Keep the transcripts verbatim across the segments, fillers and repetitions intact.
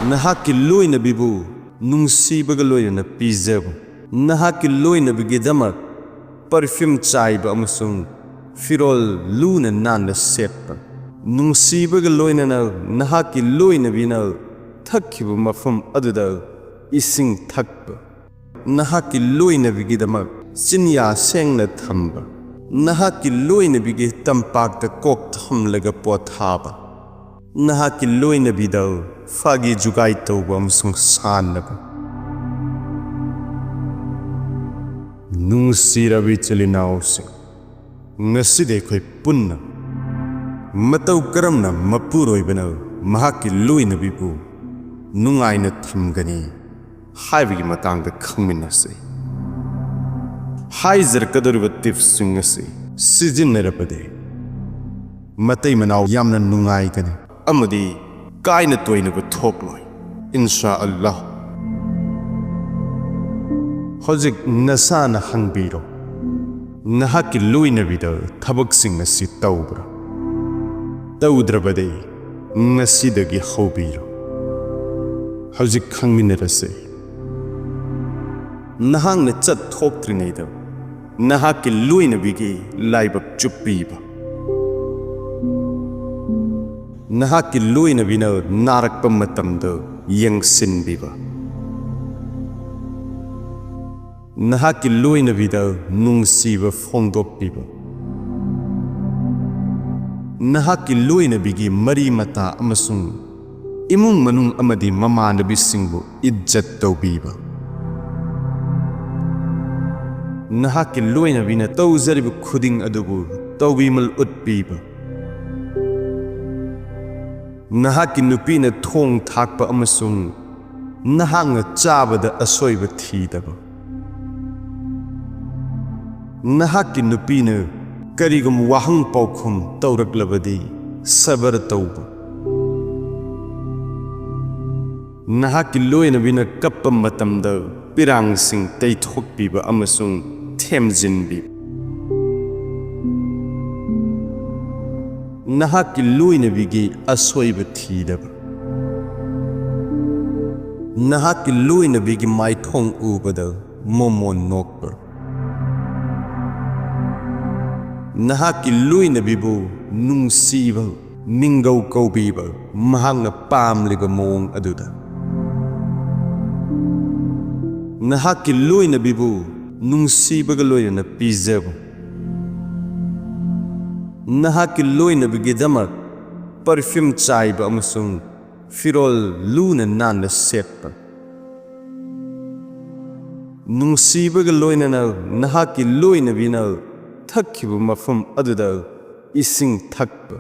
ꯅꯍꯥꯛꯀꯤ ꯂꯣꯏꯅꯕꯤꯕꯨ ꯅꯨꯡꯁꯤꯕꯒ ꯂꯣꯏꯅꯅ ꯄꯤꯖꯕ꯫ ꯅꯍꯥꯛꯀꯤ ꯂꯣꯏꯅꯕꯤꯒꯤꯗꯃꯛ perfume ꯆꯥꯏꯕ ꯑꯃꯁꯨꯡ ꯐꯤꯔꯣꯜ ꯂꯨꯅ ꯅꯥꯟꯅ ꯁꯦꯠꯄ꯫ ꯅꯨꯡꯁꯤꯕꯒ ꯂꯣꯏꯅꯅ ꯅꯍꯥꯛꯀꯤ ꯂꯣꯏꯅꯕꯤꯅ ꯊꯛꯈꯤꯕ ꯃꯐꯝ ꯑꯗꯨꯗ ꯏꯁꯤꯡ ꯊꯛꯄ꯫ ꯅꯍꯥꯛꯀꯤ ꯂꯣꯏꯅꯕꯤꯒꯤꯗꯃꯛ ꯆꯤꯟꯌꯥ ꯁꯦꯡꯅ ꯊꯝꯕ꯫ ꯅꯍꯥꯛꯀꯤ ꯂꯣꯏꯅꯕꯤꯒꯤ ꯇꯝꯄꯥꯛꯇ ꯀꯣꯛ ꯊꯝꯂꯒ ꯄꯣꯊꯥꯕ꯫ ꯅꯍꯥꯛꯀꯤ ꯂꯣꯏꯅꯕꯤꯗ ꯐꯥꯒꯤ ꯖꯨꯒꯥꯏ ꯇꯧꯕ ꯑꯃꯁꯨꯡ ꯁꯥꯟꯅꯕ꯫ ꯅꯨꯡꯁꯤꯔꯕꯤ ꯏꯆꯤꯜ ꯏꯅꯥꯎꯁꯤꯡ, ꯉꯁꯤꯗꯤ ꯑꯩꯈꯣꯏ ꯄꯨꯟꯅ ꯃꯇꯧ ꯀꯔꯝꯅ ꯃꯄꯨꯔꯣꯏꯕꯅ ꯃꯍꯥꯛꯀꯤ ꯂꯣꯏꯅꯕꯤꯕꯨ ꯅꯨꯡꯉꯥꯏꯅ ꯊꯝꯒꯅꯤ ꯍꯥꯏꯕꯒꯤ ꯃꯇꯥꯡꯗ ꯈꯪꯃꯤꯟꯅꯁꯤ꯫ ꯍꯥꯏꯖꯔꯛꯀꯗꯧꯔꯤꯕ tipsꯁꯤꯡ ꯑꯁꯤ ꯁꯤꯖꯤꯟꯅꯔꯕꯗꯤ ꯃꯇꯩ ꯃꯅꯥꯎ ꯌꯥꯝꯅ ꯅꯨꯡꯉꯥꯏꯒꯅꯤ ꯑꯃꯗꯤ ꯀꯥꯏꯅ ꯇꯣꯏꯅꯕ ꯊꯣꯛꯂꯣꯏ, ꯏꯟꯁꯥ ꯑꯜꯂꯥꯍ꯫ ꯍꯧꯖꯤꯛ ꯅꯁꯥꯅ ꯍꯪꯕꯤꯔꯣ, ꯅꯍꯥꯛꯀꯤ ꯂꯣꯏꯅꯕꯤꯗ ꯊꯕꯛꯁꯤꯡ ꯑꯁꯤ ꯇꯧꯕ꯭ꯔꯥ? ꯇꯧꯗ꯭ꯔꯕꯗꯤ ꯉꯁꯤꯗꯒꯤ ꯍꯧꯕꯤꯔꯣ꯫ ꯍꯧꯖꯤꯛ ꯈꯪꯃꯤꯟꯅꯔꯁꯦ꯫ ꯅꯍꯥꯛꯅ ꯆꯠꯊꯣꯛꯇ꯭ꯔꯤꯉꯩꯗ ꯅꯍꯥꯛꯀꯤ ꯂꯣꯏꯅꯕꯤꯒꯤ ꯂꯥꯏꯕꯛ ꯆꯨꯞꯄꯤꯕ꯫ ꯅꯍꯥꯛꯀꯤ ꯂꯣꯏꯅꯕꯤꯅ ꯅꯥꯔꯛꯄ ꯃꯇꯝꯗ ꯌꯦꯡꯁꯤꯟꯕꯤꯕ꯫ ꯅꯍꯥꯛꯀꯤ ꯂꯣꯏꯅꯕꯤꯗ ꯅꯨꯡꯁꯤꯕ ꯐꯣꯡꯗꯣꯛꯄꯤꯕ꯫ ꯅꯍꯥꯛꯀꯤ ꯂꯣꯏꯅꯕꯤꯒꯤ ꯃꯔꯤ ꯃꯇꯥ ꯑꯃꯁꯨꯡ ꯏꯃꯨꯡ ꯃꯅꯨꯡ ꯑꯃꯗꯤ ꯃꯃꯥꯟꯅꯕꯤꯁꯤꯡꯕꯨ ꯏꯖꯠ ꯇꯧꯕꯤꯕ꯫ ꯅꯍꯥꯛꯀꯤ ꯂꯣꯏꯅꯕꯤꯅ ꯇꯧꯖꯔꯤꯕ ꯈꯨꯗꯤꯡ ꯑꯗꯨꯕꯨ ꯇꯧꯕꯤꯃꯜ ꯎꯠꯄꯤꯕ꯫ ꯅꯍꯥꯛꯀꯤ ꯅꯨꯄꯤꯅ ꯊꯣꯡ ꯊꯥꯛꯄ ꯑꯃꯁꯨꯡ ꯅꯍꯥꯛꯅ ꯆꯥꯕꯗ ꯑꯁꯣꯏꯕ ꯊꯤꯗꯕ꯫ ꯅꯍꯥꯛꯀꯤ ꯅꯨꯄꯤꯅ ꯀꯔꯤꯒꯨꯝꯕ ꯋꯥꯍꯪ ꯄꯥꯎꯈꯨꯝ ꯇꯧꯔꯛꯂꯕꯗꯤ ꯁꯕꯔ ꯇꯧꯕ꯫ ꯅꯍꯥꯛꯀꯤ ꯂꯣꯏꯅꯕꯤꯅ ꯀꯞꯄ ꯃꯇꯝꯗ ꯄꯤꯔꯥꯡꯁꯤꯡ ꯇꯩꯊꯣꯛꯄꯤꯕ ꯑꯃꯁꯨꯡ ꯊꯦꯝꯖꯤꯟꯕꯤꯕ꯫ ꯅꯍꯥꯛꯀꯤ ꯂꯣꯏꯅꯕꯤꯒꯤ ꯑꯁꯣꯏꯕ ꯊꯤꯗꯕ꯫ ꯅꯍꯥꯛꯀꯤ ꯂꯣꯏꯅꯕꯤꯒꯤ ꯃꯥꯏꯊꯣꯡ ꯎꯕꯗ ꯃꯣꯃꯣꯟ ꯅꯣꯛꯄ꯫ ꯅꯍꯥꯛꯀꯤ ꯂꯣꯏꯅꯕꯤꯕꯨ ꯅꯨꯡꯁꯤꯕ, ꯃꯤꯡꯒꯧ ꯀꯧꯕꯤꯕ, ꯃꯍꯥꯛꯅ ꯄꯥꯝꯂꯤꯕ ꯃꯑꯣꯡ ꯑꯗꯨꯗ꯫ ꯅꯍꯥꯛꯀꯤ ꯂꯣꯏꯅꯕꯤꯕꯨ ꯅꯨꯡꯁꯤꯕꯒ ꯂꯣꯏꯅꯅ ꯄꯤꯖꯕ꯫ ꯅꯍꯥꯛꯀꯤ ꯂꯣꯏꯅꯕꯤꯒꯤꯗꯃꯛ perfume ꯆꯥꯏꯕ ꯑꯃꯁꯨꯡ ꯐꯤꯔꯣꯜ ꯂꯨꯅ ꯅꯥꯟꯅ ꯁꯦꯠꯄ꯫ ꯅꯨꯡꯁꯤꯕꯒ ꯂꯣꯏꯅꯅ ꯅꯍꯥꯛꯀꯤ ꯂꯣꯏꯅꯕꯤꯅ ꯊꯛꯈꯤꯕ ꯃꯐꯝ ꯑꯗꯨꯗ ꯏꯁꯤꯡ ꯊꯛꯄ꯫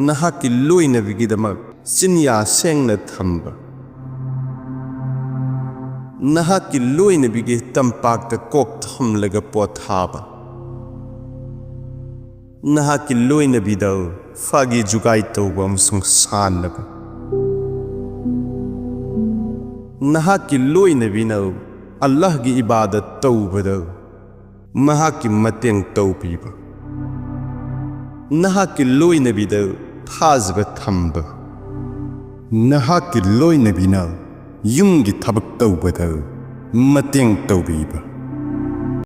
ꯅꯍꯥꯛꯀꯤ ꯂꯣꯏꯅꯕꯤꯒꯤꯗꯃꯛ ꯆꯤꯟꯌꯥ ꯁꯦꯡꯅ ꯊꯝꯕ꯫ ꯅꯍꯥꯛꯀꯤ ꯂꯣꯏꯅꯕꯤꯒꯤ ꯇꯝꯄꯥꯛꯇ ꯀꯣꯛ ꯊꯝꯂꯒ ꯄꯣꯊꯥꯕ꯫ ꯅꯍꯥꯛꯀꯤ ꯂꯣꯏꯅꯕꯤꯗ ꯐꯥꯒꯤ ꯖꯨꯒꯥꯏ ꯇꯧꯕ ꯑꯃꯁꯨꯡ ꯁꯥꯟꯅꯕ꯫ ꯅꯍꯥꯛꯀꯤ ꯂꯣꯏꯅꯕꯤꯅ ꯑꯜꯂꯥꯍꯒꯤ ꯏꯕꯥꯗꯠ ꯇꯧꯕꯗ ꯃꯍꯥꯛꯀꯤ ꯃꯇꯦꯡ ꯇꯧꯕꯤꯕ꯫ ꯅꯍꯥꯛꯀꯤ ꯂꯣꯏꯅꯕꯤꯗ ꯊꯥꯖꯕ ꯊꯝꯕ꯫ ꯅꯍꯥꯛꯀꯤ ꯂꯣꯏꯅꯕꯤꯅ ꯌꯨꯝꯒꯤ ꯊꯕꯛ ꯇꯧꯕꯗ ꯃꯇꯦꯡ ꯇꯧꯕꯤꯕ꯫